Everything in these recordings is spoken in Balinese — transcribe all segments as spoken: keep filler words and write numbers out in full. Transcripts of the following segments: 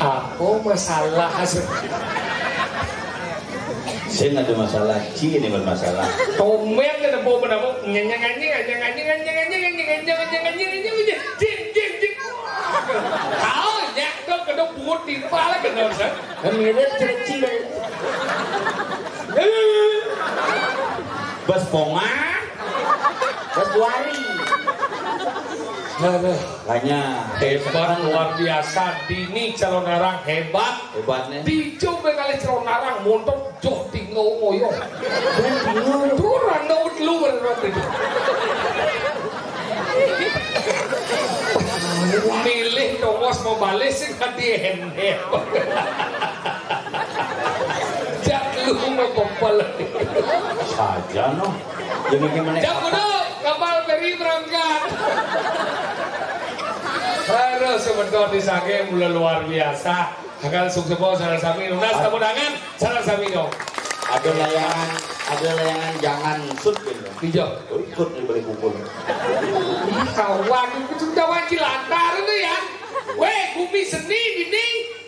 Apa masalah? Sing ada masalah, ci ini bermasalah. Tomen kena bawa menapa? Nyanyang anjing, anjing anjing, anjing anjing, anjing anjing, anjing anjing, anjing anjing, jing jing jing. Kau nyak dong kena pungut timpal kena, Ustaz. Mirip cereci. Bas pongan. Bas duari. Aduh. Banyak. Hebat, luar biasa. Dini calon arang hebat. Hebat nih. Dicoba kali calon arang montok joh tinggal ngoyo. Turun dong luar waktu itu. Milih tongos mau balik sih kan di endep. Jak lu mau pempel. Saja no. Jadi gimana? Jak udah kapal feri berangkat. Aduh, sebentar di Sage mulai luar biasa. Akan sukses salah sami nunas tepuk tangan salah sami dong. Ada layangan, ada layangan jangan sut gitu. Iya. Oh, ikut di balik pukul. Ih, kawan, itu sudah wajib lantar itu ya. Weh, gumi seni ini,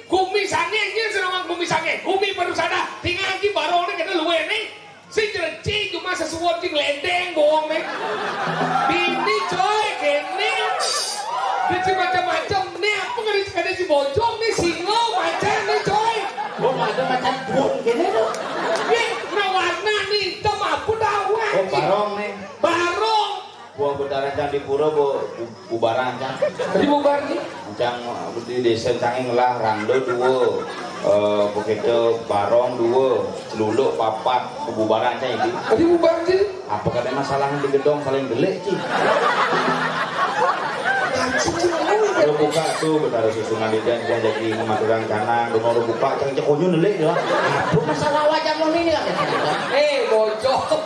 gumi sange ini senang gumi sange, gumi baru sadar. Tinggal lagi baru ini kita luwe nih. Sing jelenci cuma sesuwun sing lendeng bohong nih. Bini coy kene. Dia macam-macam nih, apa nggak ada si bojong nih, singo macam nih coy. Gua ada macam pun gini tuh. Nih, nah warna nih hitam apa dah? Oh, barong nih. Barong. Buah betara cang di pura bu, bu, bubaran cang. Jadi bubar nih. Cang di desa cang ngelah rando dua, eh, begitu barong dua, celuluk papat, bubaran cang itu. Jadi bubar sih. Apa kata masalah di gedong saling delik sih? Kalau buka tuh betara susungan di dan dia jadi mematurang canang, dengar buka cang cekonyo delik dia. Apa masalah wajah lo ini? Eh, bocor.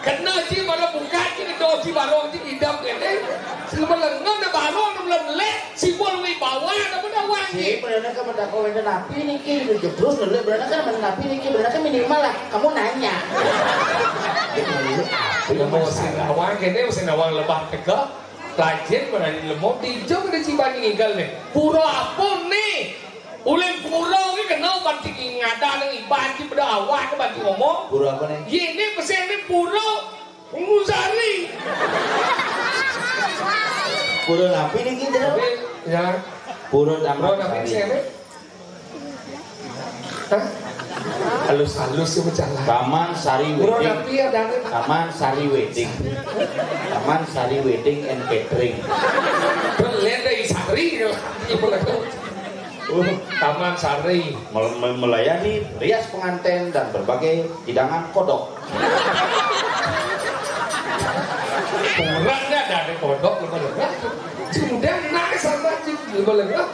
Kena ci baru buka ci, kena ci baru ci idam kene. Sebelum lengan dah baru belum lek, simbol wibawa dah benda wangi. Ci, bener kan benda kau benda napi ni ki, jeblos dulu bener kan benda napi ni ki, bener kan minimal lah. Kamu nanya. Udah mau sing awang kene, sing awang lebah tega. Rajin berani lemot dijok ada cibani ngigal nih. Pura apa nih? Ulin pura ki kena banti ngada nang iban ki beda awak ke banti ngomong. Pura apa nih? Ye ni pesen ni pura Ngusari. Pura napi ni kita? Tapi ya. Pura Pura napi sih ni? Hah? Halus-halus sih berjalan. Taman Sari Pura Wedding. Napi ada ni? Taman Sari Wedding. Taman Sari Wedding and Catering. Belen dari Sari. Taman Sari. Mel- mel- melayani rias pengantin dan berbagai hidangan kodok. Kurangnya ada kodok lu kalau enggak. Sudah naik sama si lu kalau enggak.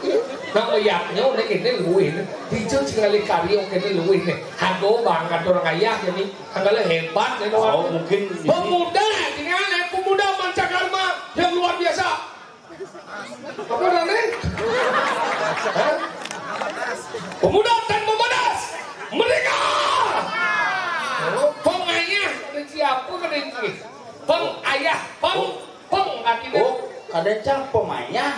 Nama yaknya udah ini luin. Dijau sekali karyo kene luin nih. Hago banget orang ayah ini. Tanggalnya hebat ya. Oh, mungkin pemuda, tinggal pemuda Mancakarma yang luar biasa. Apa namanya? Hah? Pemuda dan pemuda. Merdeka. Oh, pengayah. Ada siapa kena ini? Pengayah. Peng. Peng artinya. Oh, ada cang pemayah.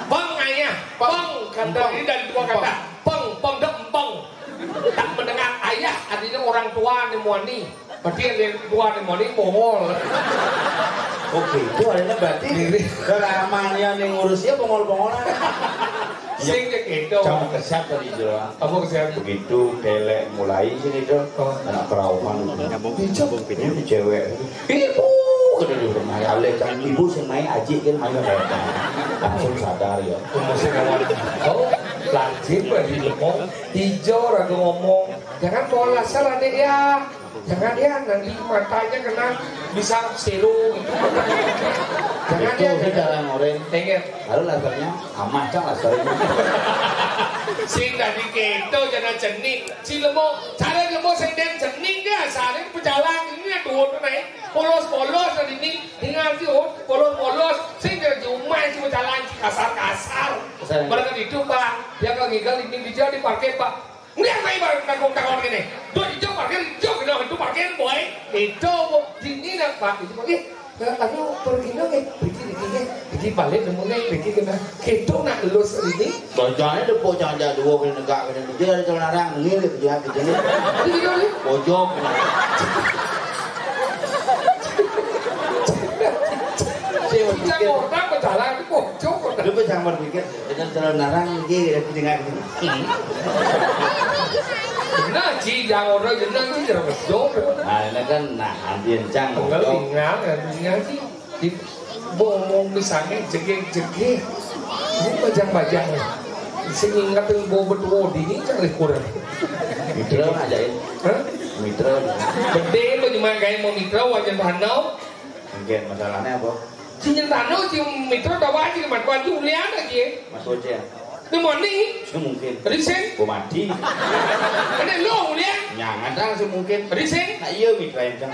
Pengayah. Peng. Kata ini dari dua kata. Peng. Peng. Dek. Peng. Tak mendengar ayah artinya orang tua ni muani. Berarti yang tua ni moni bongol. Oke, itu artinya berarti keramanya yang ngurusnya bongol-bongolan. Sing ya gitu. Cang kesian tadi jelas. Apa kesian? Begitu telek mulai sini tuh, oh, anak perawan. Nyambung, nyambung video. Ini cewek. Ibu, kata dia, "Main alih, cang ibu sing main aji kan main kayak langsung sadar ya." Masih kawan. Oh, lajim bagi lemong. Hijau ragu ngomong. Jangan bawa laser adik ya. Jangan ya, nanti matanya kena bisa zero gitu. Jangan ya, itu jangan. Orang tengok. Lalu lasernya amat cang laser itu. Sing tadi keto jangan cenik. Si lemo, cara lemo sing den cenik dia, saling pejalan ini tuh naik. Polos-polos tadi ini, tinggal sih, oh, polos-polos. Sing dari rumah si pejalan kasar-kasar. Kasar. Mereka itu, Pak, dia kalau ngigal ini dia dipakai, Pak. Nggak, Pak, Ibu, takut-takut gini. Tuh, hijau parkir, hijau, gitu, itu parkir, boy. Itu, Bu, dini, nak, Pak, itu, Pak, ih, ya, anu, pergi dong, eh, pergi, pergi, eh. Di balik nemu nek iki kena. Ketok nak lulus ini. Bojone tepuk jangan jak dua kena negak kena negak ada jalan arang ngene dia kerjane. Jadi gitu nih. Bojong. Jangan orang berjalan bojong. Lu jangan berpikir dengan jalan arang iki aku dengar. Nah, ci jangan orang jenang ci jangan bojong. Nah, ini kan nah ambience cang. Enggak tinggal, enggak tinggal sih. Di, mau, mau misalnya jegeg-jegeg. Ini bajang-bajang. Sing inget yang bawa betua dini cari kurang. Mitra ajain. Hah? Mitra. Betul lo cuma kayak mau mitra wajan tanau. Mungkin masalahnya apa? Sing tanau si mitra udah wajib mat wajib ulian aja. Mas Oce ya? Ini moni. Ya mungkin. Risen. Gua mati. Ini lo ulian. Nyangan dah sih mungkin. Risen. Nah iya mitra yang kan.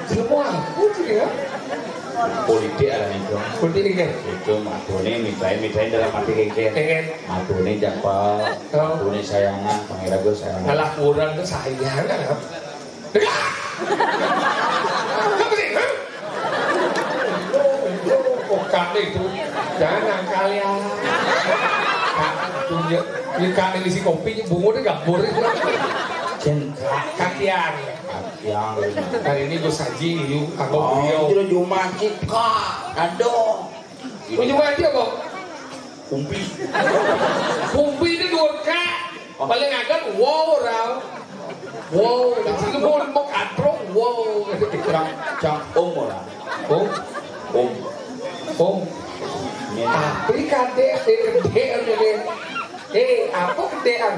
Semua aku sih ya. Politik ada itu. Politik ini. Itu matune mitrain mitrain dalam arti kayak Pengen. Matune japa, Oh. Matune sayangan, pangeran gue sayangan. Alah kurang tuh sayang kan. Dengar. Apa sih? Hah? Kok kate itu? Jangan kalian. Dunia ini kate isi kopi bungut di dapur itu. Jen Katian. Yang Hari ini gue saji yuk aku Oh, beliau. Itu Jumat sih. Kak, aduh. Gue cuma aja kok. Kumpi. Kumpi itu dua K. Paling agak wow raw. Wow, di sini mau mau katrok wow. Cang cang om ora. Om. Om. Om. Ini. Tapi kadek gede gede. Eh, apa gedean?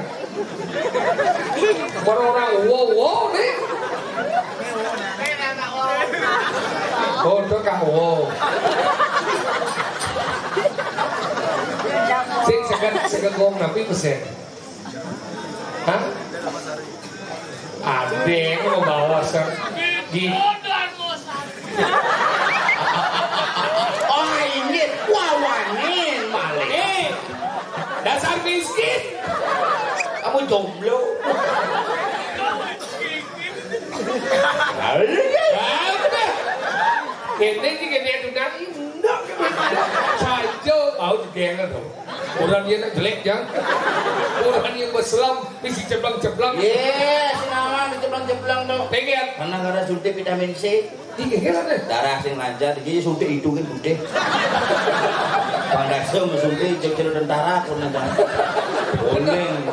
Orang-orang wow wow nih. Oh, itu kak wow. Sing sekat sekat wong napi pesen. Hah? Ade mau bawa se di Oh ini wawanin malah. Eh, dasar miskin. Kamu jomblo. Apa? Kene iki kene tunangi ndok. Saja mau digengel to. Orang dia nak jelek jang. Orang dia beselam, isi ceblang-ceblang. Yes, nama di ceblang-ceblang to. Pengen. Karena karena suntik vitamin C. Iki kan. Darah sing lancar iki suntik hidunge putih. Bang Darso suntik jek jero tentara pun nang. Kuning.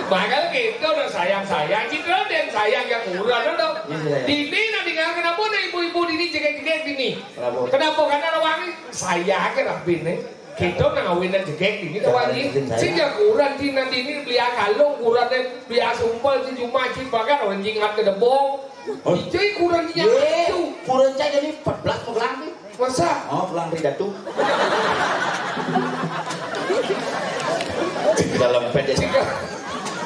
Makanya kita udah sayang-sayang, kita udah sayang yang murah dong. Iya, iya. Dini nanti nggak kenapa nih ibu-ibu dini jegek-jegek dini. Kenapa? Kenapa? Karena orang saya aja rapi nih. Kita nang awinan jegek ini kawan ini. Sing ya kurang di nanti ini beli akalung kurang deh beli asumpel di rumah di bakar orang jingat ke debong. Ijai kurang dia Ye, itu. Kurang cai jadi empat belas mau gelang nih. Masa? Oh, gelang ri datu. Dalam pet ya. Jika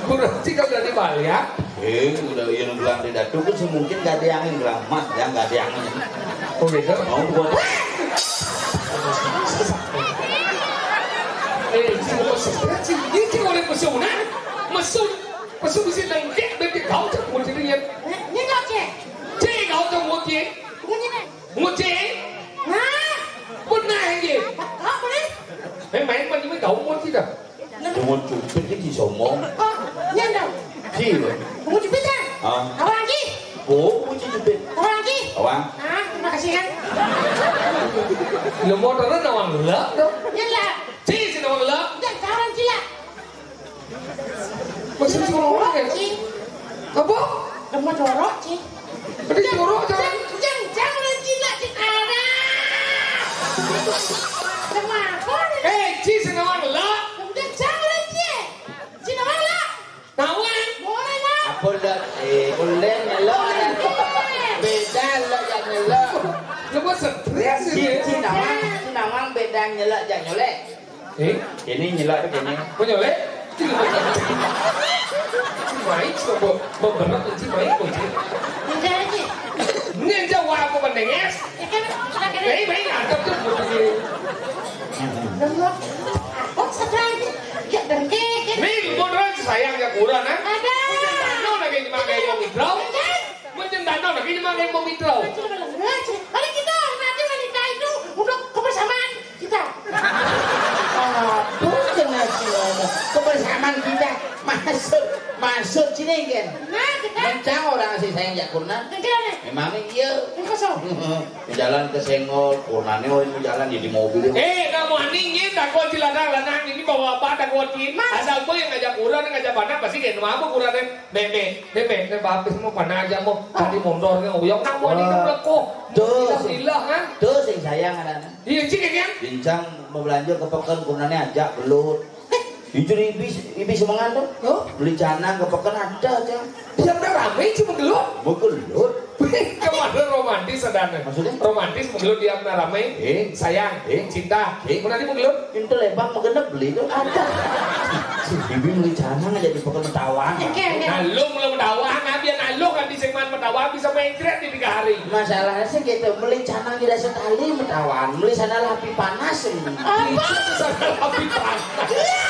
kurang jika udah dibalik ya. Eh, udah yang gelang ri datu kan semungkin gak ada yang gelang emas ya, gak ada yang. Oh gitu. Mau buat Eh, sing mesu, sing iki oleh mesu nah. Mesu, mesu bisa nengkek bebek kau cak mau jadi ya. Nyengok cek. Cek kau cak mau cek. Bunyi nih. Mau cek. Nah. Pernah ya. Kau boleh. Main main macam kau mau tidak. Bungut cupit iki sombong. Oh, nyandang. Iya. Bungut cupit ya? Ah. Awang lagi. Oh, bungut cupit. Awang lagi. Awang. Ah, terima kasih kan. Lo motornya nawang gelap dong. Nyelak. Cih, si nawang gelap. Jangan kawan cilak. Maksud si orang ya? Cih. Apa? Lemo jorok, Ci. Berarti jorok, jangan. Jang, jang, jang, orang Cina, Ci, ada. Lemo apa, nih? Eh, Ci, sing nawang gelap. Jang, jang, orang Ci. Ci, nawang gelap. Nawang. Boleh lah. Apa dah? Eh, boleh nyelok. Boleh. Beda lah yang nyelok. Lu mau stres Ci, ini. Ci nawang, Ci nawang beda nyelok, jangan nyolek. Eh? Ini nyelak ke sini. Menyolek? Cimai coba beberapa cimai kunci. Enggak aja. Ini aja wah aku mendenges. Ya kan, sudah kena. Baik baik ngadep tuh begini. Nengok. Oh, sebelah ini. Ya, dengke, kan? Nih, lu mau sayang ya kurang, ah? Ada. Mau lagi dipakai mau mitrau? Kan? Mau lagi dipakai mau mitrau? Balik kita, nanti balik. Kita masuk, masuk sini kan. Nah, kita. Mencang orang sing sayang jak kurna. Kita nih. Memang iya. Ini kosong. Jalan ke senggol, kurnane oh ini jalan jadi mobil. Eh, kamu aningin, takut si lanang-lanang ini bawa apa, takut ini. Mas. Asal boy yang ngajak kurang, ngajak panah, pasti kayak nama apa kurang deh. Meme, meme, meme, apa semua panah aja mau. Tadi mondornya uyang, kamu aningin udah kok. Tuh, sing, gila, kan? Tuh, sing sayang anak. Iya, cik, ya? Bincang mau belanja ke pekan, kurnane ajak belut. Jujur ibis, ibis mangan tuh. Yo. Beli canang ke pekan ada aja. Diam dah rame cuma gelut. Mau gelut. Kemana romantis adanya? Maksudnya? Romantis mau gelut diam dah rame. Eh. Sayang, eh, cinta. Eh. Mau nanti mau gelut? Itu lebak mau genep beli tuh ada. Si bibi beli canang aja di pekan Metawan. Oke, oke. Nah, lu belum Metawan, nah, biar nah, lu kan di Seman Metawan bisa main keren di tiga hari. Masalahnya sih gitu, beli canang tidak setali Metawan, beli sana lapi panas ini. Apa? Itu sana lapi panas. Iya.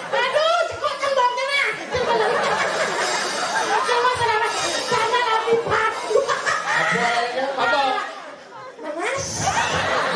Aduh, cekok temboknya nah. Cekok temboknya. Cekok temboknya. Sana lapi panas. Apa? Apa? Panas.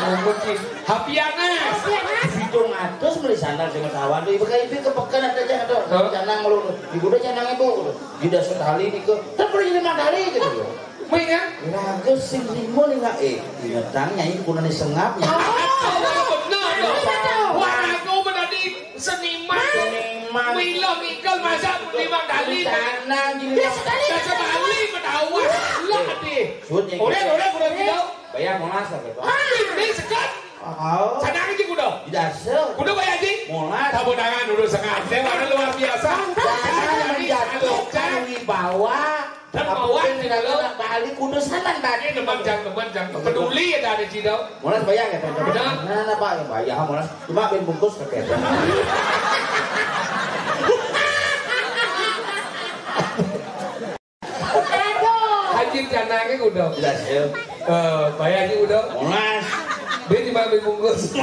Oh, mungkin. Hapianas. Hapianas. Pitung atus beli sandal sing Metawan tuh. Ibu kayak ibu ke pekan ada aja tuh. Hah? Canang lu. Ibu udah canang ibu. Tidak setali nih ke. Terus beli lima kali gitu loh. Mendingan? Raga sing lima nih nggak eh. Binatang nyai kunane sengap ya. Oh, bener dong. Wah, aku berarti seniman. Seniman. Milo Michael masa lima kali. Canang gini. Dia sekali. Dia sekali Metawan. Lah deh. Suut ya. Udah, udah, udah gitu. Bayar molas apa itu? Ah, ini sekat. Oh. Sana aja kuda. Tidak se. Kuda bayar ji. Molas. Tepuk tangan dulu sekat. Saya mana luar biasa. Jangan menjatuhkan wibawa. Dan mawar di dalam. Bali kuda sanan tadi. Ini teman jangan, teman jangan peduli ya dari Cina. Molas bayar ya, Pak? Benar. Nah, nah, Pak, ya, bayar molas. Cuma bin bungkus ke. Aduh. Haji canangnya udah. Jelas ya. Eh, bayarnya udah. Molas. Dia cuma ambil bungkus.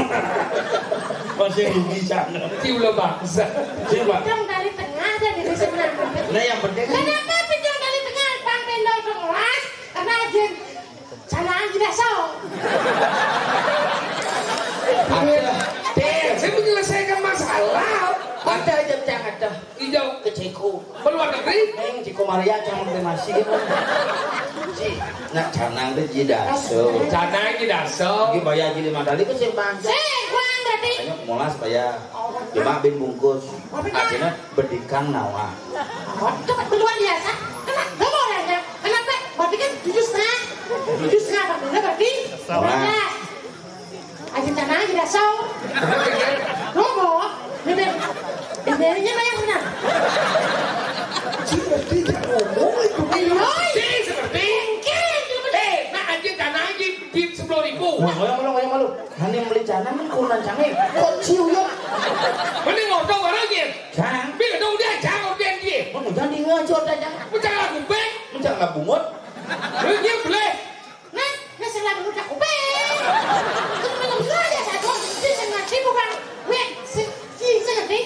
Masih rugi sana. Dia udah bangsa. Coba. Pinjam dari tengah aja gitu sebenarnya. Nah, yang penting kan. Kenapa pinjam dari tengah? Bang Pendol udah molas. Karena aja canang tidak so. Ada. Deh, saya menyelesaikan masalah. Ada aja jangan dah. Ijo. Ke Ceko. Ke luar negeri? Neng, Ceko Maria, jangan terima kasih. Si, nak canang deh, ji daso. Canang ji daso. Lagi bayar ji lima kali ke sing bangsa. Sing, kurang berarti. Ayo, molas bayar. Oh, cuma bin bungkus. Tapi kan. Akhirnya bedikang nawa. Oh, itu kan luar biasa. Kena, dulu orangnya. Kenapa? Berarti kan tujuh setengah. Tujuh setengah, berarti? Molas. Molas. Aja tanah aja dasar. Ngomong, bebek. Bebeknya banyak benar. Seperti dia ngomong itu. Ayo, si seperti. Mungkin. Eh, nah, anjing tanah anjing di sepuluh ribu. Wah, malu, malu, malu, malu. Kan yang beli canang kan kurang canggih. Kok ciu ya? Mending ngordo barangnya. Cang. Bila dong dia cang, dia dia. Mau jangan ngaco aja, Cang. Mencang lagu bek. Mencang lagu ngot. Lu nyebeleh. Nah, nah, sing lagu udah kuping. Terus malam lu aja satu, si sing ngaji bukan, weh, si, si, si ngerti?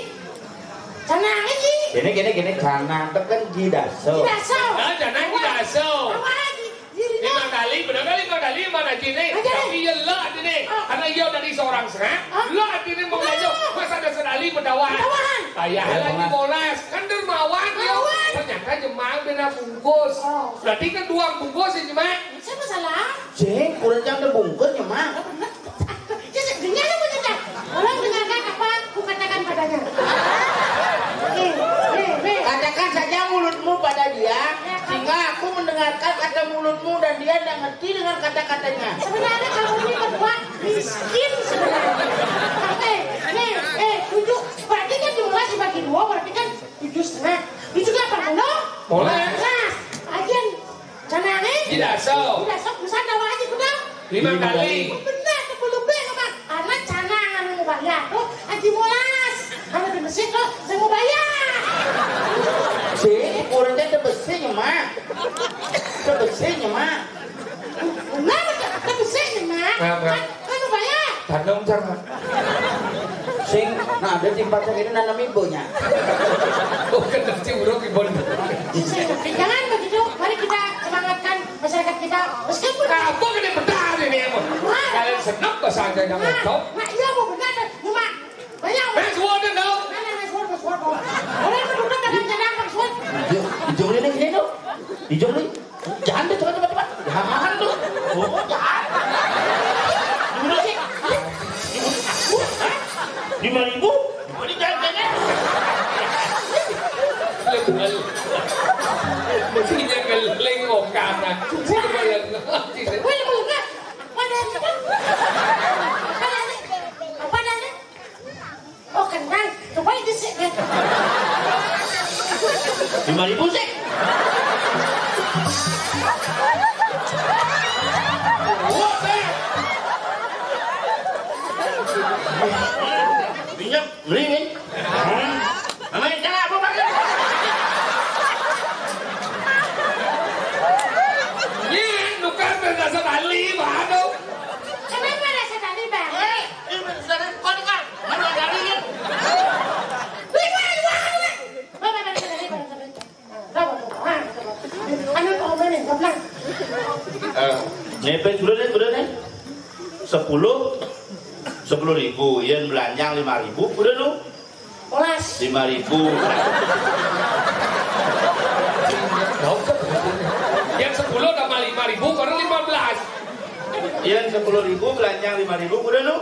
Canang aja. Gini, gini, gini, canang itu kan ji daso. Ji daso. Ah, canang ji daso. Apa lagi? Lima kali, bener kali, lima kali, mana ji nih? Aja. Tapi ya lo aja nih. Oh. Karena iya dari seorang serak, oh, lo aja nih mau ngajak, oh, masa ada sekali berdawan. Berdawan. Ayah lagi molas, kan dermawan ya. Dermawan. Ternyata jemang beda bungkus. Oh. Berarti kan dua bungkus ya, jemang. Saya masalah. Cing, kurang jam terbungkus ya, Mak. Oh, bener. Ya, dengar ya, bener, ya. Tolong dengarkan apa aku katakan padanya. Eh, eh, eh. Katakan saja mulutmu pada dia, ya, sehingga aku mendengarkan kata mulutmu dan dia tidak ngerti dengan kata-katanya. Sebenarnya kamu ini berdua miskin sebenarnya. Oke, nih, eh, tujuh. Berarti kan jumlah dibagi dua, berarti kan tujuh setengah. Tujuh delapan puluh. Boleh. Nah, ajian canangnya. Tidak so. Tidak so, bisa tahu aja, kuda. Lima kali. Benar, sepuluh B, Bang. Anak canang anu mau bayar tuh, Haji Molas. Anu di masjid tuh, saya mau bayar. Si, kurangnya ada besinya, Mak. Ada besinya, Mak. Benar, ada besinya, Mak. Nah, Mak. Kan, kan mau bayar. Tanam, Mak. Sing, nah, ada di pacar ini nanam ibunya. Oh, kan nanti buruk ibu. Jangan begitu, mari kita semangatkan masyarakat kita. Meskipun apa kena petani ini, emang? Wah. Kalian senang bahasa aja yang Nah, tahu. Nah, iya, mau benar, cuma banyak. Next word, no? Nah, nah, next word, next word, Dijungli nih, sini tuh. Dijungli. Jangan deh, cepat, cepat, cepat. Jangan tuh. Oh, jangan. Gimana sih? Hah? Lima ribu? Ini jangan, jangan. Mestinya ngeling, oh, kanan. Coba yang ngerti. Wih, lu nggak? Apa adanya? Apa adanya? Apa adanya? Oh, kentang. Coba itu sih. Lima ribu sih. Minyak, beli, Min. Namanya cara apa, Pak? Ini nukar berdasar ahli, Pak. Aduh. Kenapa rasa tadi, Bang? Eh, ini berdasar kau dengar. Mana ada ahli, ya? Wih, wih, wih, wih. Bapak, Bapak, Bapak, Bapak, Bapak. Bapak, Bapak, Bapak. Anu, Pak Omar nih, goblok. Eh, ngepet dulu nih, dulu nih. Sepuluh, sepuluh ribu, yen belanjang lima ribu, udah lu. Olas. Lima ribu. Yang sepuluh tambah lima ribu, baru lima belas. Yen sepuluh ribu, belanjang lima ribu, udah lu.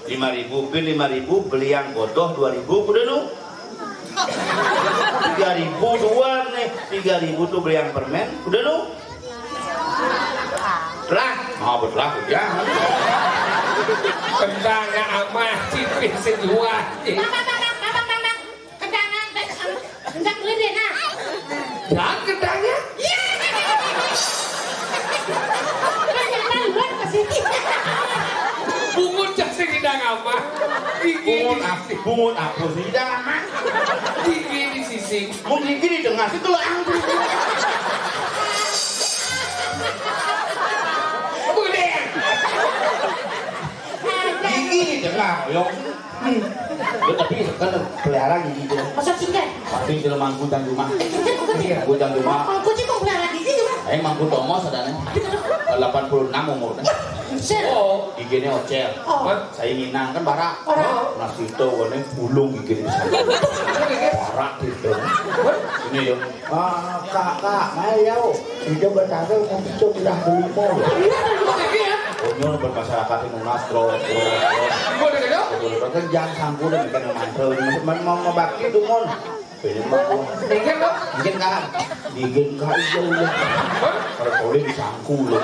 Lima ribu, bin lima ribu, beli yang bodoh dua ribu, udah lu. Tiga ribu doang nih, tiga ribu tuh beli yang permen, udah lu. Lah, mau betul ya. Kendangnya amah, cipis sejuah. Bang, bang, bang, bang, bang, bang, bang. Kendangnya, kendang lidi, nah. Dan kendangnya? Iya. Ternyata luar ke sini. Bungut cak sing kendang amah. Gigi Bungut di apa? Bungut apa sih? Jangan. Gigi di sisi. Mun gigi di tengah sih kalau anggur. Apa gede ya? Gigi di tengah, yo. Hmm. Yo, tapi kan pelihara gigi itu. Masa sih, Kak? Tapi kalau mangku dan rumah. Iya, mangku dan rumah. Mangku sih kok pelihara gigi juga? Eh, mangku Tomo sadane. Delapan puluh enam umurnya. Sir. Oh. Giginya ocel. Oh. Hah? Saya minang kan barak. Barak. Nah, situ, ini bulung gigi di sana. Barak gitu. Ini ya. Ah, kak, kak, mai ya. Itu berkata kan itu sudah beli mall. Iya, kan bukan lagi ya. Konyol bermasyarakat itu nas, bro, bro, bro. Gua udah gitu. Betul, betul, kan jangan sanggup dan bikin mantel. Mau, mau bakti itu, mon. Beda mah, mon. Mungkin, Bang. Mungkin, Kak. Bikin, Kak, iya, iya. Hah? Kalau boleh disangku, loh.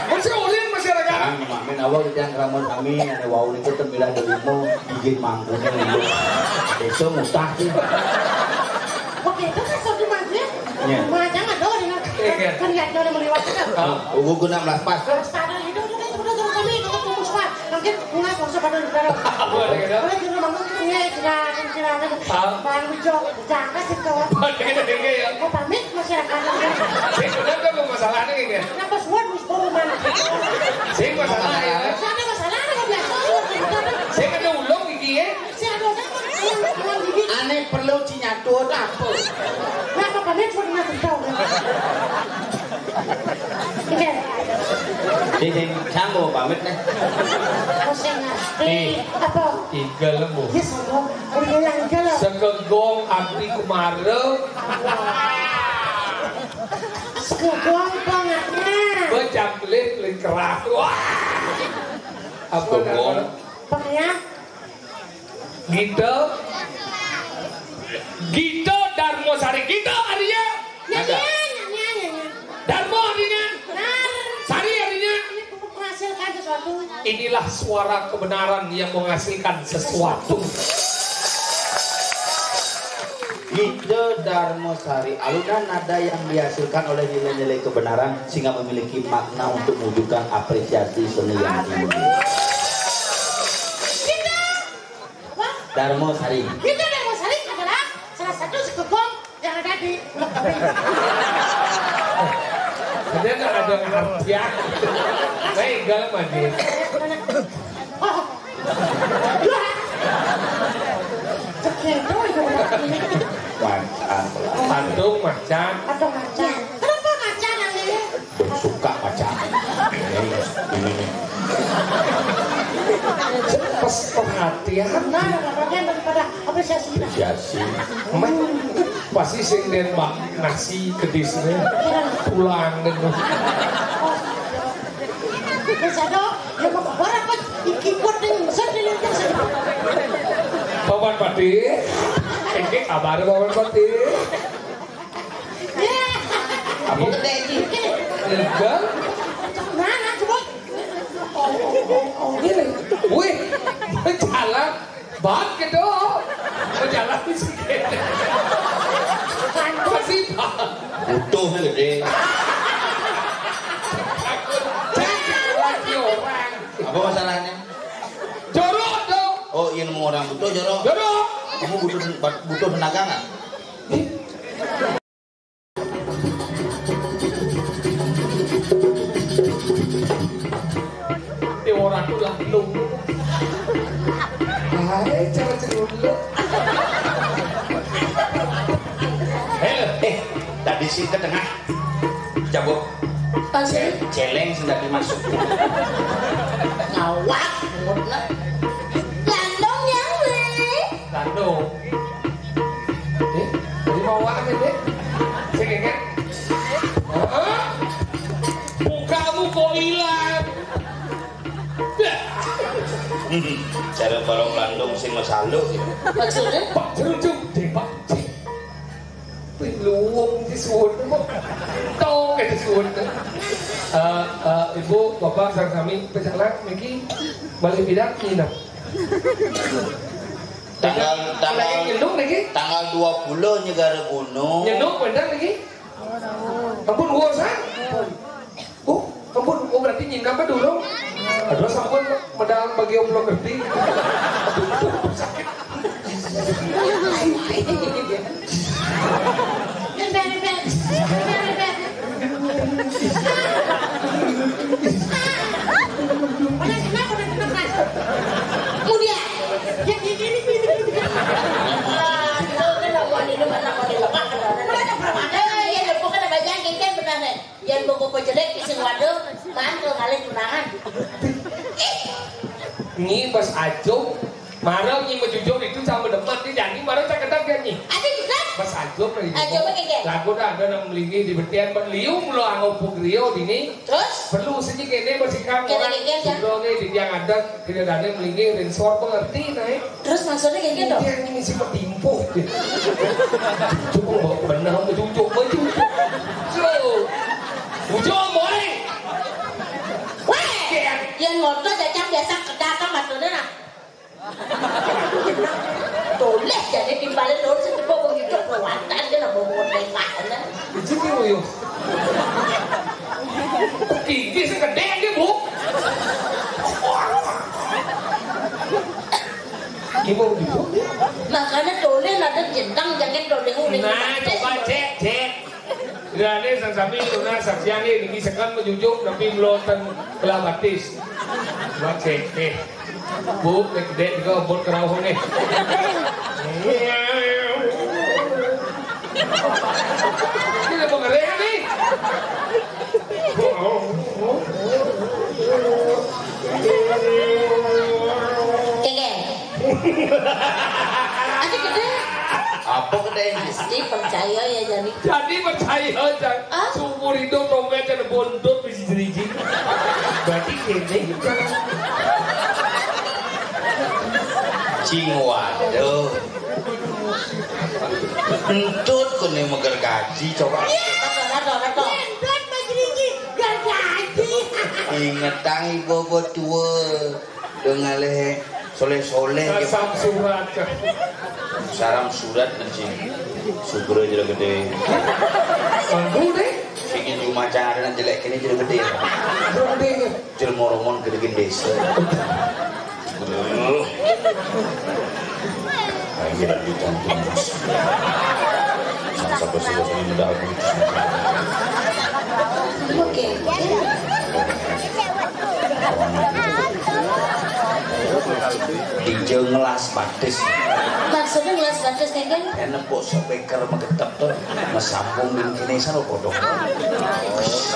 Masih ulin masyarakat. Jangan, Mak. Min awal kita yang keramat kami, ada wau itu tembilah dari mau bikin mangkunya, loh. Itu mustah, sih. Oke, itu kan suatu mangkunya. Iya. Macam ada orang yang Iya, iya. Kan lihat dia udah meliwat itu. Ah, ugu guna melas pas. Pas pada itu, itu, itu, itu, kami, itu, itu, itu, Mungkin bunga sponsor pada negara. Boleh, gitu. Boleh, gitu, Bang. Iya, silakan, silakan. Ah. Bang Ujo, jangan sih, tuh. Boleh, gitu, gitu, ya. Mau pamit, masyarakat. Saya benar kan masalahnya, gitu. Kenapa suat, Mas, baru mana? Saya masalah, ya. Siapa masalah, ada biasa, suat, gitu. Saya kena ulung, gigi, ya. Saya ada, saya mau, mau, mau, gigi. Aneh perlu cinyatut apa? Kenapa pamit, suat, nggak tahu. Oke. Sing, sing, sanggup pamit, nih. Oh, sing ngerti. Nih. Apa? Tiga lembu. Iya, sombong. Oh, iya, yang tiga lah. Sekegong abdi kemara. Sekegong bangetnya. Becamplih lingkeras. Wah. Apa Sekegong. Namanya? Apa ya? Gita. Gita Darmosari. Gita artinya? Nyanyian, nyanyian, nyanyian. Darmo artinya? Benar. Sari artinya? Ini untuk menghasilkan sesuatu. Inilah suara kebenaran yang menghasilkan sesuatu. Gita Darmosari, alunan nada yang dihasilkan oleh nilai-nilai kebenaran sehingga memiliki makna untuk mewujudkan apresiasi seni yang tinggi. Gita. Apa? Darmo Sari. Gita Darmo Sari adalah salah satu sekegong yang ada di Blok Kopi. Ada nggak ada artian? Baik, galam aja. Oh. Dua. Cekel tuh itu. Macan. Patung macan. Atau macan. Kenapa macan yang ini? Suka macan. Ini, ini. Pas perhatian. Nah, perhatian daripada apresiasi. Apresiasi. Mas, Pasti sing den ma-, nasi kedisne. Tulang den. Wis ado, ya mau keluar apa? Iki kuat ning set ning. Paman Patih. Iki kabar Paman Patih. Apa gedé iki? Enggak. Mana coba? Ini. Wih, jalan. Bang gitu. Mau jalan sih. Apa sih, Bang? Butuh gedé. Lagi orang. Apa masalahnya? Jorok dong. Oh, iya, nemu orang butuh jorok. Jorok. Kamu butuh butuh tenaga nggak? Ini orang tuh lah lu. Hai, cara ceruluk. Eh, eh, tadi sih ke tengah. Cabut. Tasik. Cel-, celeng sudah dimasuk. Ngawak, mulutnya. Landong yang le. Landong. Eh, jadi mau apa, Dek? Sing, kan? Hah? Mukamu kok hilang? Dah. Cara balong landung sing masaluk. Maksudnya? Pak Jerujung, Dek, Pak. Wih, luwung di suwun kok. Tong itu suwun. Eh, eh, Ibu, Bapak, sareng sami, pecalang niki malih pidan nginep. Tanggal, tanggal, nyeluk niki? Tanggal dua puluh Nyegara Gunung. Nyeluk bener niki? Ampun, urusan. Oh, ampun, oh, berarti nyinam apa dulu? Aduh, sampun, medal bagi om belum ngerti. Aduh, aduh, aduh, sakit. Bentar, bentar. Bentar, bentar. Udah, kenapa, udah, kenapa? Mulia. Ya, gini, gini, gini, gini. Ah, itu kan lawan ini, mana mau dilepas, kan? Udah, udah, udah. Eh, ya, bukan apa, jangan, kan, benar, kan? Yén boko jelek sing waduh, mantul ngalih tunangan. Nyi bas ajum, marang nyi majujuk itu sama demen, dia janji marang tak kedap dia nyi. Ada juga. Bas ajum lagi. Ajum apa, Kek? Lagu dah ada nang melinggi di betian, ban liu mula angau pugrio dini. Terus? Perlu sini kene bersikap. Kene, orang kene, ya. Sudah nih di tiang adat. Tidak ada yang melinggi, ring sor pengerti, naik. Terus maksudnya kayak gitu? Dia ini si petimpuh. Cukup mau benar, mau cucuk, mau cucuk. So, ujung, boy. Weh, yang motor jajang biasa kedatang maksudnya, nah. Toleh jadi timbalin lur sing tepuk wong hidup lewatan dia lah, mau ngomong. Itu ki, woyo. Iki sing gedhe iki, Bu. Iki mau gitu. Makanya toleh ada jentang, jangan toleh uling. Nah, coba cek, cek. Lha niki sami tunas saksian niki, niki seken majujuk, tapi mboten kelah batis. Wah, cek, eh. Bu, nek gedhe nika ampun kerauh nggih. Ini lho, pengerean nih. Kengke. Aja gedhe. Apa gedhe iki? Pasti percaya ya, Jani. Jadi percaya, Jang. Ah? Seumur hidup dompet dan bontot bisa jeriji. Berarti kene, Jang. Cing, waduh. Entut kene meger gaji, coba. Aduh, aduh, aduh. Entut meger gaji, ger gaji. Ingetang ibu-ibu tua. Dong ngalih soleh-soleh. Salam surat, Kak. Salam surat, nanti. Subra jero gedhe. Mantu deh. Sing jumacan ada nang jelek kene jero gedhe. Jero gedhe, ya. Jelma romon gedhe desa. Aduh. Ayo, kita bincang terus. Sampai sudah ini mudah aku. Oke. Dijeng ngelas batis. Maksudnya ngelas batis, Kang? Enak kok speaker megetep tuh. Mesambung di kene sana bodoh.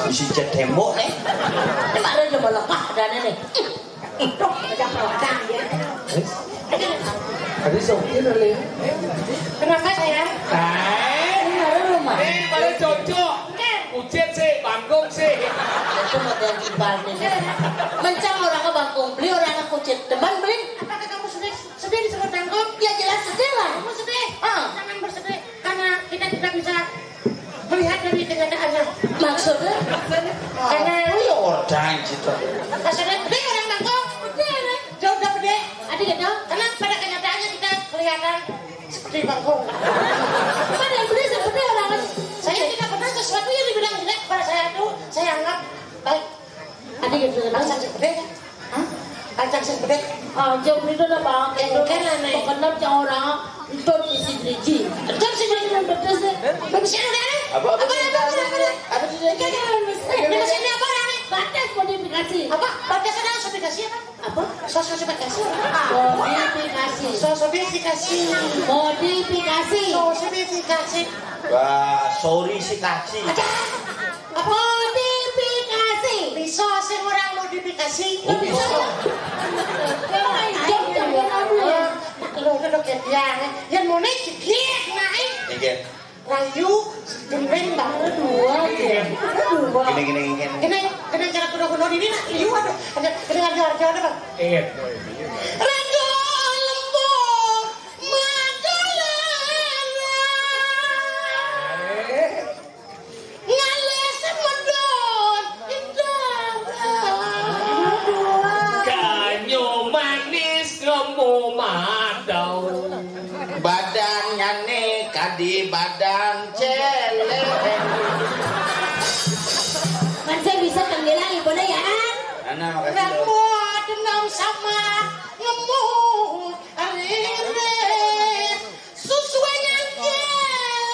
Bisa cet tembok nih. Ini baru coba lepas dana nih. Tuh, ada produk ya. Wis. Ada sopir kali ya. Kenapa, sayang? Ah. Eh, pada cocok. Kucit sih, bangkung sih. Itu model kibal nih. Mencang orang ke bangkung, beli orang ke kucit. Demen beli. Apakah kamu sedih? Sedih disebut bangkung? Ya jelas sedih lah. Kamu sedih? Ah. Jangan bersedih karena kita tidak bisa melihat dari kenyataannya. Maksudnya? Karena aku ya orang gitu. Maksudnya gede orang bangkung. Gede, ya. Jauh udah gede. Ada gitu. Karena pada kenyataannya kita kelihatan seperti bangkung. Mana yang beli seperti orang? Saya tidak pernah sesuatu yang dibilang jelek kepada saya itu saya anggap baik. Ada gitu. Bangsa gede kan? Hah? Bangsa gede. Ah, jauh itu lah bang. Yang bukan aneh. Bukan orang. Itu mesti diriji. Itu mesti diriji. Betul sih. Apa, apa, apa, apa, apa, apa? Apa sih? Ini masih ini apa, aneh? Batas modifikasi. Apa? Batas ada modifikasi apa? Apa? Sosifikasi. Modifikasi. Sosifikasi. Modifikasi. Sosifikasi. Wah, sorry si kaci. Ada. Apa? Modifikasi. Bisa sih orang modifikasi. Oh, bisa. Ayo, ayo, ayo. Lo udah dok ya, yang mau naik, naik. Iya. Rayu, gendeng banget dua ya. Dua. Gini, gini, gini. Gini, gini cara kuda-kuda ini nak liu ada. Ada, ada, ada, ada, ada, Bang. Iya. Ragu lembur Magdalena. Eh. Ngalih semedon indah. Kanyo manis ngombo madau. Badannyane kadi badan celek. Kan saya bisa tenggelam ibu ya kan? Nana, makasih. Rambut enam sama ngemu aririt. Susuwe nyangkene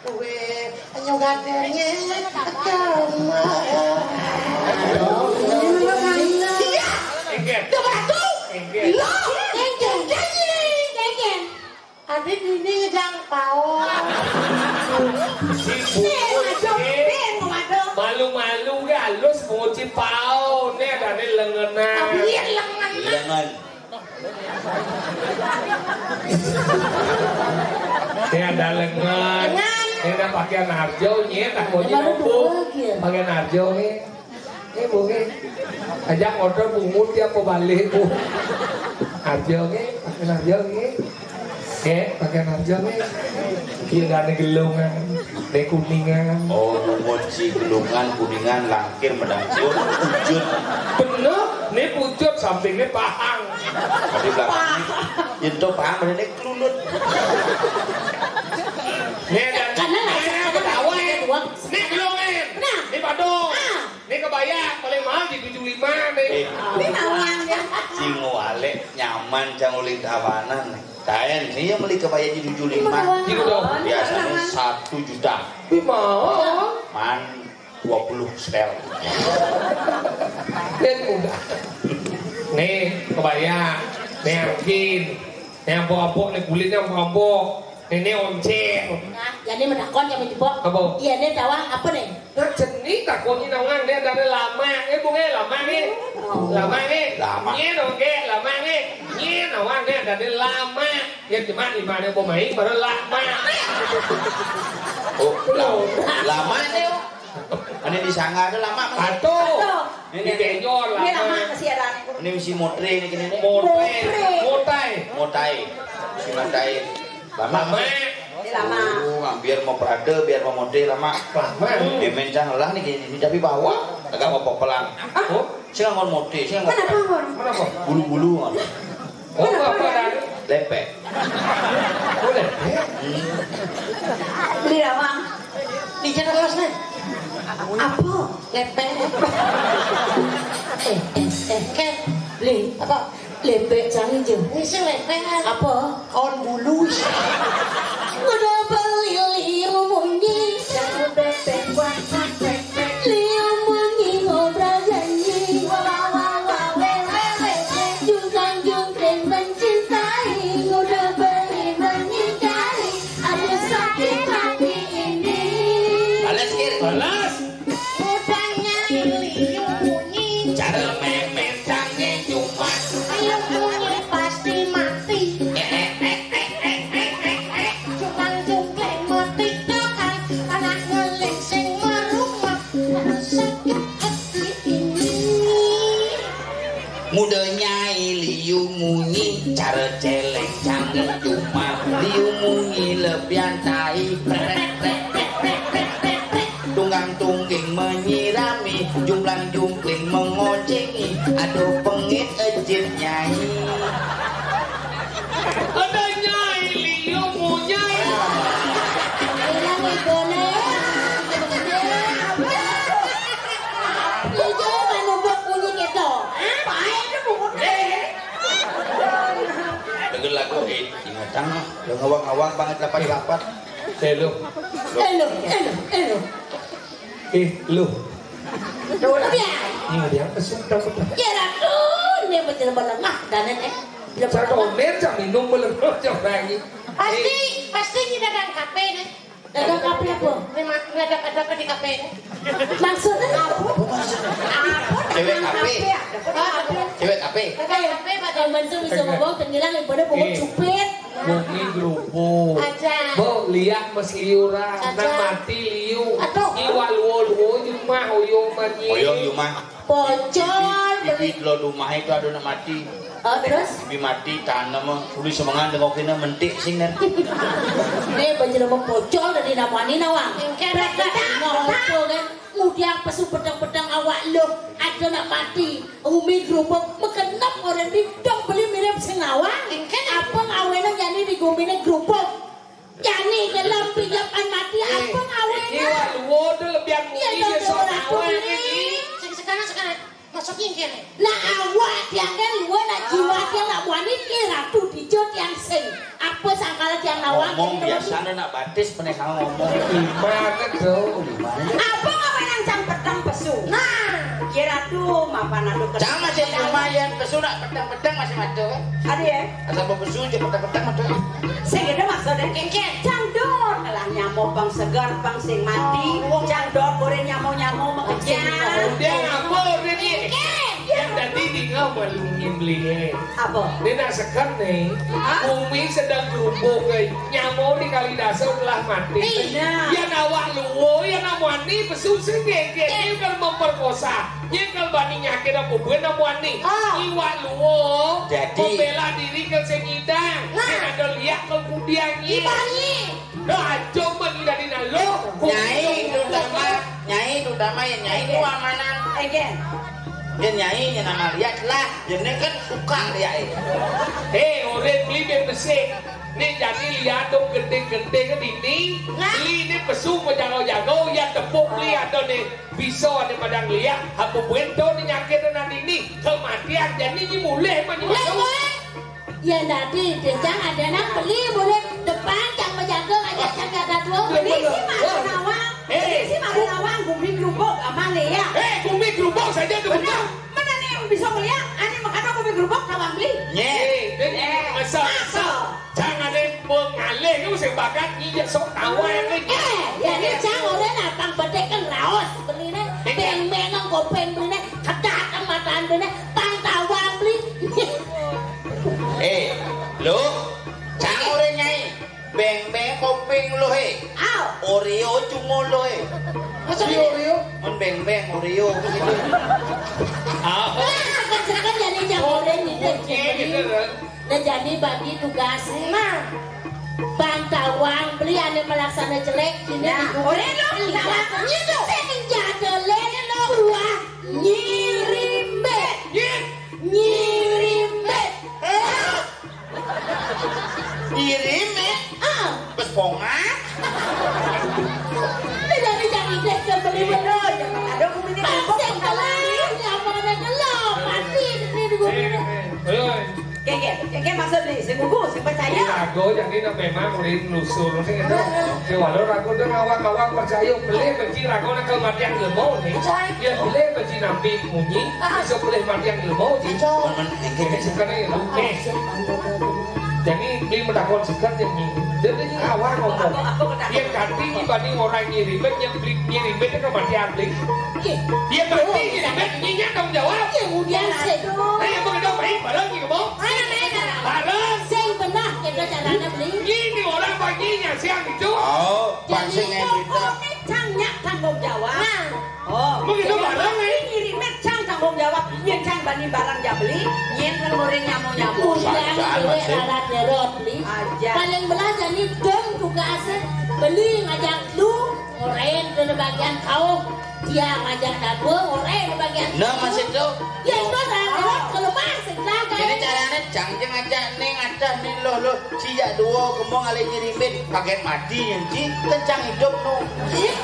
kowe nyogatene agama. Iya. Enggak. Udah batu. Enggak. Lo. Enggak. Enggak. Enggak. Adi dini nyedang paon. Sibuk. Nih, waduh, nih, waduh. Malu-malu gak halus nguci paon. Nih ada nih lengenan. Iya, lengenan. Lengan. Ini ada lengan. Lengan. Ini ada pakaian arjo, nyet, aku aja. Baru dua lagi ya? Pakaian arjo nih. Ini, Bu, nih. Ajak motor, Bu, muti apa balik, Bu? Arjo, nih. Pakaian arjo, nih. Kek, pakaian arjo, nih. Iya, ada gelungan. Ada kuningan. Oh, bungut si gelungan, kuningan, langkir, medang cium, pucut. Bener, nih pucut, sampingnya pahang. Tapi belakangnya, yen to pahang, badannya klulut. Nih, ada. Karena nggak ada ketawa, ya. Nih, gelungan. Nah. Nih, padong. Ah. Ini kebaya paling mahal di tujuh lima nih. Eh. Ini nawang ya. Sing wale nyaman cang uling tawanan. Kaen sih yang beli kebaya di tujuh lima. Nawang. Gitu dong. Biasanya satu juta. Wih, mahal. Man dua puluh setel. Dan mudah. Nih, kebaya. Nih, angkin. Nih, empuk-empuk, nih, kulitnya empuk-empuk. Nih, nih, oncel. Nah, jadi medakon kami jebok. Apa? Iya, nih, tawang apa nih? Nah, jenih takoni nawang nih, ada nih lama. Eh, bunga lama nih. Oh. Lama nih. Lama. Iya dong, Ge, lama nih. Iya, nawang nih, ada nih lama. Ya, cuma lima nih, mau main, baru lama. Oh, lama. Lama nih, oh. Ini di sangga ada lama, kan? Atuh. Atuh. Ini, ini. Di Benjol, ini lama. Lama kesiaran. Ini mesti motre ini, gini, nih. Motre. Motre. Motai. Motai. Si motai. Lama. Lama. Ini lama. Oh, biar mau perade, biar mau motre lama. Lama. Hmm. Dia mencang lah nih, gini, ini tapi bawa. Agak mau pepelan. Oh, sing ngon motre, sing ngon. Kenapa, Bang? Kenapa? Bulu-bulu, kan. Oh, apa, apa, Dan? Lepek. Oh, lepek? Hmm. Beli lama. Di Jakarta, Mas, nih. Apa? Lepek. Eh, eh, eh. Ke? Beli. Apa? Lepek cang ijo. Ini sih lepek. Apa? Kawan bulu. Udah beli liu munyi. Jangan bebek, wah, wah, wah. Liu munyi ngobrol janji. Wah, wah, wah, wah, weh, weh, weh, weh. Jungkang jungkring mencintai. Udah beli menyingkari. Aduh, sakit hati ini. Balas, Kir. Balas. Udah nyai liu munyi. Cara memet tangi Jumat. Liu munyi pasti mati. Muda nyai liu munyi, cara celeng canggih cuma liu munyi lebihan tai. Tunggang tungging menyirami, jumplang jumpling mengoncengi, aduh pengit ejit nyai. Ada nyai liu munyi. Bilang igone. Ijo manubuk munyi keto. Apa itu bungut? Dengar lagu, eh, ingatang, lo ngawang-ngawang banget lapat-lapat. Eh, lo. Eh, lo, eh, lo, eh, lo. Eh, lo. Lo dia. Ini dia, pesudah, pesudah. Ya, ratu, ini betul-betul lemah, dan ini. Saya komen, saya minum, belum, saya lagi. Pasti, pasti ini dagang kafe, deh. Dagang kafe apa? Memang ada, ada apa di kafe? Maksudnya apa? Apa maksudnya? Apa? Cewek kafe. Apa? Cewek kafe. Dagang kafe, Pak. Kalau Mansur bisa ngomong, tenggelam, yang pada bawa cupit. Bumi gerupu. Aja. Bo, liak masih liuran. Aja. Nang mati liu. Aduh. Iwak luo-luo, jumah, oyo, manyi. Oyo, jumah. Pocol, beli. Bibit lo dumah itu ada nak mati. Oh, terus? Bibit mati, tanam, tulis semangat, tengok kena mentik sing, kan. Ini penjelma pocol dari namanya nawang. Engke, Prek, prek, prek, prek. Mau itu, kan. Mudiang pesu petang-petang awak lo, ada nak mati. Umi gerubuk, mekenep orang di dong beli mirip sing nawang. Engke. Apa ngawena nyani di gumine gerubuk? Jani gelem pinjapan mati, eh, apa ngawena? Iki wak luo tu lebihan mungkin dia sok tahu ini. Sing sekarang, sekarang. Masuk ingkir. Nah, awak tiang kan luo, nak jiwa tiang nak muani, eh, ratu dijo tiang sing. Apa sangkala tiang nawang? Ngomong biasa nak batis, pening ngomong. Gimana tu? Gimana? Apa ngapa nang cang petang pesu? Nah, kira tu mapan anu. Cang masih lumayan pesu nak petang-petang masih macam, kan? Ada ya? Asal bebesu je petang-petang macam. Sing itu maksudnya. Kengkeng. Cang dor, kalah nyamuk pang segar, pang sing mati. Cang dor, boleh nyamuk-nyamuk mengejar. Dia ngapa orang ni? Kengkeng. Yang tadi dengar malu ngimli, eh. Apa? Ni nak sekat ni. Hah? Bumi sedang gerubuk, eh. Nyamuk di kali dasar telah mati. Benar. Yang awak luo, yang nak muani, pesu sing kengkeng. Ini kan memperkosa. Nyengkel bani nyakit apa buin nak muani. Ah. Iwak luo. Jadi membela diri ke sing idang. Nah. Yang ada liak ke kudiang ni. Ibani. Dah, coba ni dari nak lo. Nyai, terutama, nyai, terutama ya nyai tu amanah. Again. Ya nyai, ya nama liak lah. Ya ni kan suka liak, eh. Eh, orang beli ben besik. Ni jadi liak tu genting-genting ke dini. Nah. Beli ni pesu menjaga-jaga, ya tepuk beli atau ni. Bisa ada padang liak, apa buin tu ni nyakit nak dini? Kematian, jadi ni mulai mah ni. Mulai, mulai. Ya, tadi, dia cang ada nak beli, boleh depan, cang menjaga, aja cang ada dua. Beli si malu nawang. Eh. Beli si malu nawang, bumi gerubuk, aman ya? Eh, bumi gerubuk saja tu. Benar. Mana ni yang bisa melihat? Ani makan bumi gerubuk, nawang beli. Nye. Eh, dia ni. Nye. Masa, masa. Masa. Jangan ada mengalih tu, sing bakat ni je sok tawai ni. Eh, ya ni cang orang nak pang bedek kan raos beli ni. Eh. Beng-beng kan kopeng beli ni, kedak kan matan beli ni, pang tawang beli. Eh, lo, cang orang nyai. Beng-beng kopeng lo, eh. Au. Oreo cuma lo, eh. Masa beli Oreo? Mun beng-beng Oreo gitu. Apa? Nah, kan sekarang jadi cang orang ni. Oke, gitu, kan? Nah, jadi bagi tugas. Nah. Bang tawang beli ane melaksana jelek ini. Nah, digugah. Oleh lo, beli tawang. Gitu. Senjata lelo buah nyirimbet. Nyir. Nyirimbet. Eh? Nyirimbet? Ah. Bes pongat. Ini dari cang ideh ke beli bener. Ada bumine. Pasti kalah. Apa ada kelop? Pasti ini di gua. Eh, eh, eh. Kengkeng, kengkeng maksud ni, sing gugu, sing percaya. Rago jadi nak memang boleh nelusur ni, gitu. Ya, walau rago dah ngawang-ngawang percaya, boleh benci rago nak kematian ilmu ni. Percaya. Ya, boleh benci nampi munyi, ah, bisa boleh matian ilmu ni. Percaya. Jadi, sekarang ya, lu, eh. Jadi, beli mendapat sekat yang ni. Jadi, ini awal ngomong. Apa, apa kata? Ya, ganti ni banding orang nyirimbet, yang beli nyirimbet kematian beli. Iya. Ya, ganti nyirimbet, nyinya tanggung jawab. Iya, udah sih. Ayo, apa kata, main bareng ni, kemau? Ayo, main bareng. Bareng. Sing benar kita caranya beli. Ini orang pagi nyasiang itu. Oh, jadi pancing pokoknya cang nyak tanggung jawab. Nah. Oh, begitu jadi bareng, orang eh. Nyirimbet cang tanggung Jawab, yén cang bani barang ja beli, nyén nang goreng nyamo-nyamo. Undang déwék rarat nyerot beli. Aja. Paling belah jani dong tugasé beli ngajak lu, ngorain ke bagian kauh, dia ngajak dagua, ngorain ke bagian. Nah, masih tuh. Ya, itu rarat ke rumah sebelah. Jadi caranya cang jeng aja nih ngajak nih loh loh. Sijak dua kemong alé nyirimbit, kagét mati nyén ci, kencang hidup no. Ih,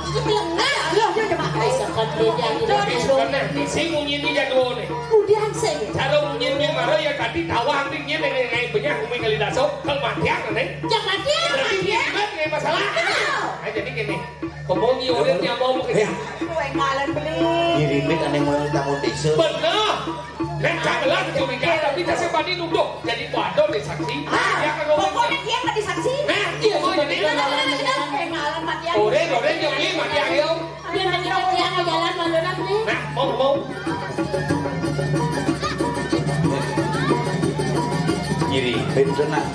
itu pelengah. Loh, dia cuma Ai, sakat beda gitu. Itu kan sing munyin ni jadwal ni. Kemudian sing. Cara munyin ni mara ya tadi tawang ni nyén dengan ngai benyah umi kali daso, kalau matiang ni. Jangan matiang, berarti matiang. Nyirimbit ngai masalah. Betul. Nah, jadi gini, kemong ni orang nyamau mah. Kowe ngalan beli. Nyirimbit ané mau tamu desa. Bener. Nek cak gelas curiga, tapi cak sing bani nuduh. Jadi waduh deh saksi. Ah, dia kan ngomong. Pokoknya dia nggak disaksi. Nah, iya, mau jadi. Nah, nah, nah, nah, nah. Kowe malam mati aku. Ore, ore, yo beli mati ayo. Dia nanti mati aku jalan malu nanti. Nah, mau, mau. Nyirimbit nak.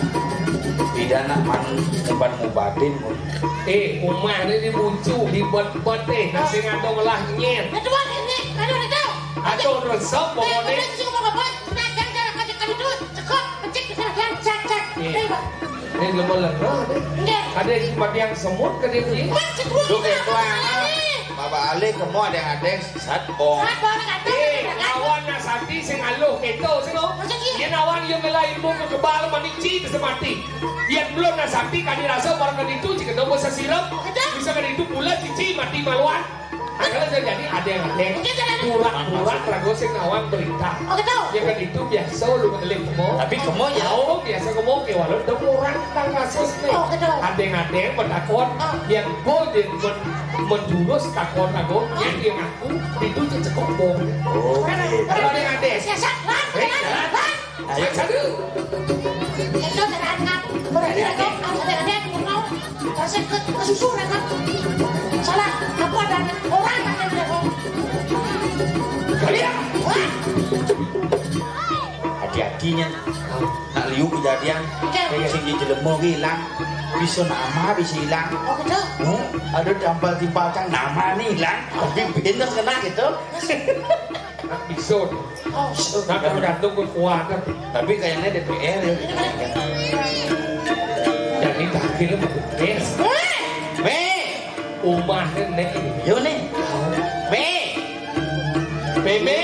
Pidana man umpan mubatin. Eh, umah ni dibucu, dibet-bet, eh, nasi ngandung lah nyén. Betul ini, aduh itu. Aduh, resep pokoknya. Udah sih ngomong apa? Tenaga cara kau cekal itu, cekok, pecik, bisa bilang cak, cak. Iya. Ini lemah lemah deh. Enggak. Ada yang tempat yang semut ke dia punya. Mas, cekok. Duh, kayak tuang. Bapak Ali, kamu ada yang ada yang sesat, Bong. Sesat, Bong, kata. Eh, lawan nak sakti sing aluh, keto, sing lo. Maksudnya? Dia nawan, dia mela ilmu ke kebal, menici, bisa mati. Dia belum nak sakti, kali rasa, barang kali itu, jika nombor sesirap, bisa kali itu, bulan cici, mati maluan. Kalau saya jadi ada yang ada. Pura-pura ragu sing nawang berita. Oh, gitu. Ya kan itu biasa lu ngeling kemo. Tapi kemo ya. Oh, biasa kemo ke walau ada orang tang kasus nih. Oh, gitu. Ada yang ada yang bertakon. Oh. Yang gol dia men menjurus takon aku. Oh. Yang dia ngaku itu cecekok bom. Oh. Kalau ada yang ada. Siasat, Bang. Eh, jalan. Ayo. Satu. Itu terangkat. Berarti ada, ada, ada yang mau. Terus ke, ke susu, kan? Salah. Apa ada orang ada yang mau? Kalian. Wah. Hati-hatinya. Nak liu kejadian. Oke. Kayak sing di jelema ki ilang. Bisa nama bisa ilang. Oh, gitu. Hmm, ada tampal timpal cang nama nih ilang. Tapi bener kena gitu. Nak bisa. Oh, sudah. Nah, tergantung kekuatan. Tapi kayaknya D P R ya. Jadi takdir beres. Mé. Umahnya nih. Yo nih. Mé. Mé.